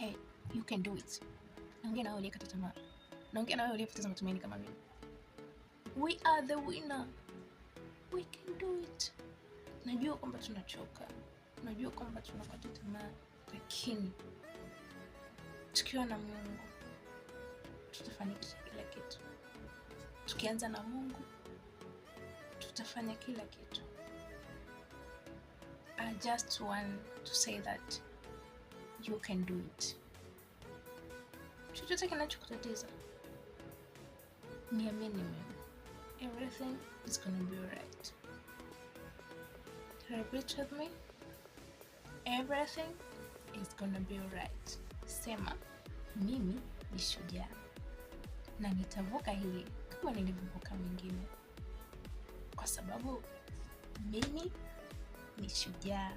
Hey, you can do it. Naongea na wewe uliyekata tamaa, naongea na wewe uliyepoteza matumaini kama mimi. We are the winner, we can do it. Najua kwamba tunachoka, najua kwamba tunakata tamaa, lakini tukiwa na Mungu tutafanikisha kila kitu. Tukianza na Mungu tutafanya kila kitu. I just want to say that you can do it. Chochote kinachokutatiza, niamini mimi, everything is gonna be alright. Repeat with me, everything is gonna be alright. Sema, mimi ni shujaa na nitavuka hili kama nilivyovuka mengine, kwa sababu mimi ni shujaa.